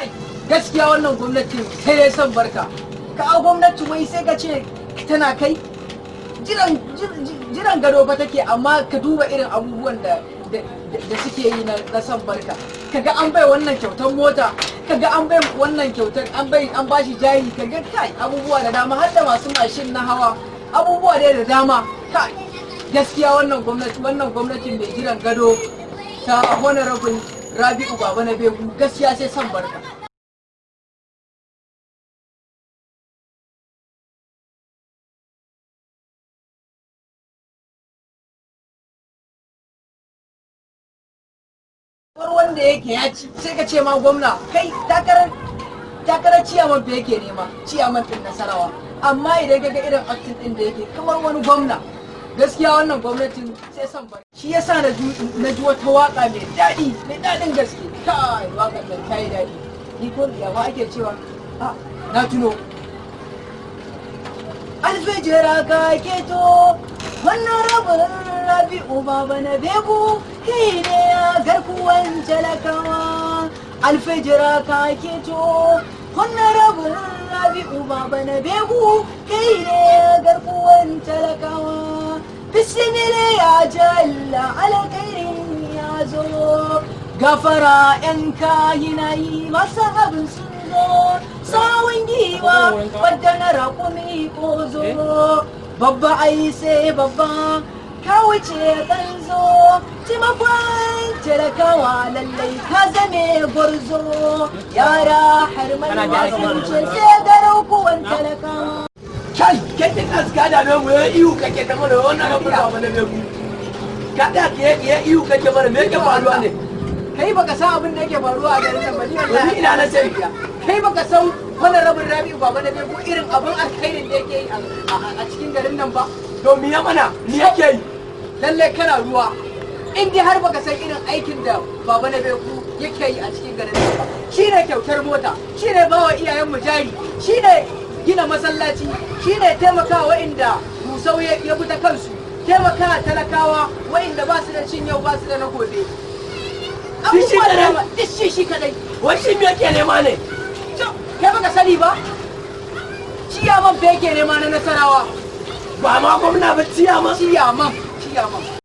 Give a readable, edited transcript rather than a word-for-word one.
Kai, gaskiya wannan gwamnatin sai dai son barka. Ka gwamnati wai sai ka ce tana kai jiran gado fa take, amma ka duba irin abubuwan da suke yi na son barka. Kaga an bai wannan kyautar mota, kaga an bai wannan kyautar, an bai, an bashi jari, kaga kai abubuwa da dama, har da masu mashin na hawa, abubuwa dai da dama. Kai, gaskiya wannan gwamnatin mai jiran gado ta Honorable Rabi'u Baba na Begu, gaskiya sai son barka. Kamar wanda yake ya ci, sai ka ce ma gwamna. Kai, takarar ciyaman fa yake nema, ciyaman din Nasarawa, amma idan ka ga irin acting din da yake, kamar wani gwamna. Gaskiya wannan gwamnatin sai son barka. Shi yasa na ji wata waka mai daɗi, mai daɗin gaske. Kai, wakar nan ta yi daɗi. Ni ko ya ma ake cewa? A na tuno. Alfijira ka keto, wannan rabin Rabi'u Baba na Begu, kai ne ya garkuwan talakawa. Alfijira ka keto, wannan rabin Rabi'u Baba na Begu, kai ne ya garkuwan talakawa. Bismillah ya jalla, alkhairin ya zo. Gafara yan kayi na yi masa abin sun zo. Sawun giwa wadda na raƙumi ko zo. Babba ai sai babba, ka wuce ɗan zo. Taimakon talakawa, lallai ka zame gwarzo. Yara har manya sun ce sai garkuwan talakawa. Kai, kai din aska da mu ya ihu kake ta mana wannan abin da mana me ku. Ka da ke ya ihu kake mana, me yake faruwa ne? Kai baka san abin da yake faruwa a garin nan ba ni wallahi. Ni ina na sani. Kai baka san Honorable Rabi'u Baba na Begu irin abin alkhairin da yake yi a cikin garin nan ba. To mi ya mana? Mi yake yi? Lalle kana ruwa in dai har baka san irin aikin da Baba na Begu yake yi a cikin garin nan ba. Shine kyautar mota, shine bawa iyayen mu jari, shine gina masallaci, shine taimakawa wa'inda rusau ya bi ta kansu, taimakawa talakawa wa'inda ba su da cin yau, ba su da na gobe. Duk shi Abubuwa da kadai? dama, duk shi shi kadai. Wai shi me yake nema ne? To, kai baka sani ba? Ciyaman fa yake nema na Nasarawa. Ba ma gwamna ba, ciyaman? Ciyaman, ciyaman.